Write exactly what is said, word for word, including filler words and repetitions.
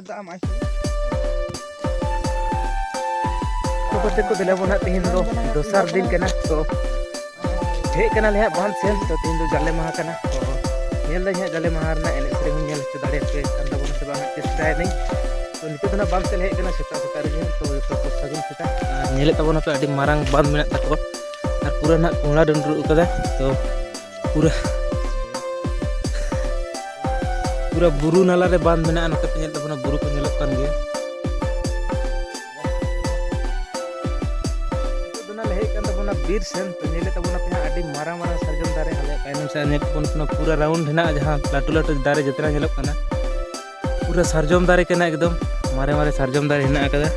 ᱫᱟᱜ ᱮᱢ ᱟᱹᱥᱩᱞ᱾ ᱛᱚ ᱜᱟᱛᱮ ᱠᱚ, ᱫᱮᱞᱟ ᱵᱚᱱ ᱦᱟᱸᱜ, ᱛᱮᱦᱮᱧ ᱫᱚ ᱫᱚᱥᱟᱨ ᱫᱤᱱ ᱠᱟᱱᱟ᱾ ᱛᱚ ᱦᱮᱡ ᱠᱟᱱᱟᱞᱮ ᱦᱟᱸᱜ ᱵᱟᱸᱫᱷ ᱥᱮᱱ᱾ ᱛᱚ ᱛᱮᱦᱮᱧ ᱫᱚ ᱡᱟᱞᱮ ᱢᱟᱦᱟ ᱠᱟᱱᱟ᱾ ᱛᱚ ᱧᱮᱞ ᱫᱟᱹᱧ ᱦᱟᱸᱜ ᱡᱟᱞᱮ ᱢᱟᱦᱟ ᱨᱮᱱᱟᱜ ᱮᱱᱮᱡ ᱥᱮᱨᱮᱧ ᱦᱚᱸ ᱧᱮᱞ ᱦᱚᱪᱚ ᱫᱟᱲᱮᱭᱟᱯᱮ ᱠᱟᱱ ᱛᱟᱵᱚᱱᱟ ᱥᱮ ᱵᱟᱝ ᱦᱟᱸᱜ, ᱪᱮᱥᱴᱟᱭ ᱫᱟᱹᱧ᱾ ᱛᱚ ᱱᱤᱛᱚᱜ ᱫᱚ ᱱᱟᱜ ᱵᱟᱸᱫᱷ ᱥᱮᱫ ᱞᱮ ᱦᱮᱡ ᱠᱟᱱᱟ ᱥᱮᱛᱟᱜ ᱥᱮᱛᱟᱜ ᱨᱮᱜᱮ᱾ ᱛᱚ ᱡᱚᱛᱚ ᱠᱚ ᱥᱟᱹᱜᱩᱱ ᱥᱮᱛᱟᱜ᱾ ᱟᱨ ᱧᱮᱞᱮᱫ ᱛᱟᱵᱚᱱᱟᱯᱮ ᱟᱹᱰᱤ ᱢᱟᱨᱟᱝ ᱵᱟᱸᱫᱷ ᱢᱮᱱᱟᱜ ᱛᱟᱠᱚᱣᱟ᱾ ᱟᱨ ᱯᱩᱨᱟᱹ ᱱᱟᱜ ᱠᱚᱸᱦᱰᱟ ᱰᱩᱸᱰᱨᱩᱜ ᱠᱟᱫᱟ᱾ ᱛᱚ ᱯᱩᱨᱟᱹ ᱯᱩᱨᱟᱹ ᱵᱩᱨᱩ ᱱᱟᱞᱟ ᱨᱮ ᱵᱟᱸᱫᱷ ᱢᱮᱱᱟᱜᱼᱟ᱾ ᱱᱚᱛᱮ ᱯᱮ ᱧᱮᱞ ᱛᱟᱵᱚᱱᱟ, ᱵᱩᱨᱩ ᱠᱚ ᱧᱮᱞᱚᱜ ᱠᱟᱱ ᱜᱮᱭᱟ᱾ ᱱᱤᱛᱚᱜ ᱫᱚ ᱱᱟᱜ ᱞᱮ ᱦᱮᱡ ᱠᱟᱱ ᱛᱟᱵᱚᱱᱟ ᱵᱤᱨ ᱥᱮᱱ᱾ ᱛᱚ ᱧᱮᱞᱮᱫ ᱛᱟᱵᱚᱱᱟ ᱯᱮ ᱦᱟᱸᱜ ᱟᱹᱰᱤ ᱢᱟᱨᱟᱝ ᱢᱟᱨᱟᱝ ᱥᱟᱨᱡᱚᱢ ᱫᱟᱨᱮ᱾ ᱟᱞᱮ ᱛᱟᱭᱱᱚᱢ ᱥᱮᱫ ᱧᱮᱞ ᱛᱟᱵᱚᱱ ᱠᱟᱱᱟ, ᱯᱩᱨᱟᱹ ᱨᱟᱣᱩᱱᱰ ᱦᱮᱱᱟᱜᱼᱟ, ᱡᱟᱦᱟᱸ ᱞᱟᱹᱴᱩ ᱞᱟᱹᱴᱩ ᱫᱟᱨᱮ ᱡᱚᱛᱚᱱᱟᱜ ᱧᱮᱞᱚᱜ ᱠᱟᱱᱟ᱾ ᱯᱩᱨᱟᱹ ᱥᱟᱨᱡᱚᱢ ᱫᱟᱨᱮ ᱠᱟᱱᱟ, ᱮᱠᱫᱚᱢ ᱢᱟᱨᱮ ᱢᱟᱨᱮ ᱥᱟᱨᱡᱚᱢ ᱫᱟᱨᱮ ᱦᱮᱱᱟᱜ ᱟᱠᱟᱫᱟ᱾